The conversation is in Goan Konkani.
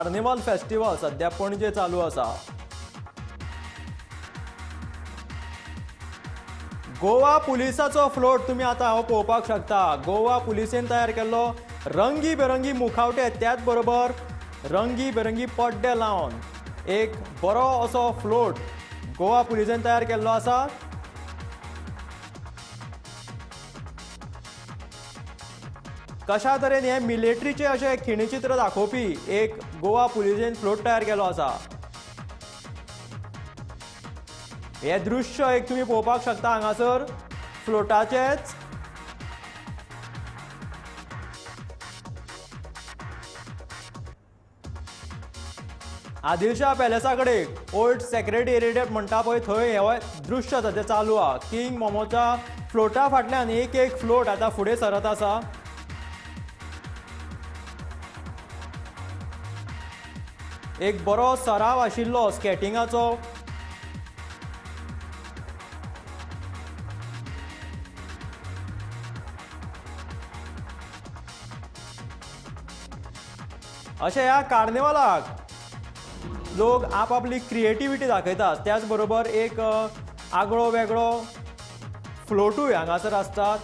कार्निवाल फेस्टिवल सध्या पणजे चालू आसा। गोवा पुलिसाचो फ्लोट तुम्ही आता हो पळोवपाक शकता। गोवा पुलिसेन तयार केल्लो रंगी बेरंगी मुखावटे, त्याच बरोबर रंगी बेरंगी पड्डे लावन एक बरो असो फ्लोट गोवा पुलिसेन तयार केल्लो आसा। कशा तरेन हे मिलिटरीचे अशें खिणचित्र दाखोवपी एक गोवा पुलिसेन फ्लोट तयार केलो आसा। हे दृश्य एक तुम्ही पळोवपाक शकता हांगासर फ्लोटाचेच। आदिलशाह पॅलेसा कडेन ओल्ड सेक्रेटेरिएट म्हणटा पळय थंय हे दृश्य सध्या चालू आसा। किंग मोमोच्या फ्लोटा फाटल्यान एक एक फ्लोट आतां फुडें सरत आसा। एक बरो सराव आशिल्लो स्केटिंगाचो। अशें ह्या कार्निवालाक लोक आपापली क्रिएटिविटी दाखयतात, त्याच बरोबर एक आगळो वेगळो फ्लोटूय हांगासर आसतात।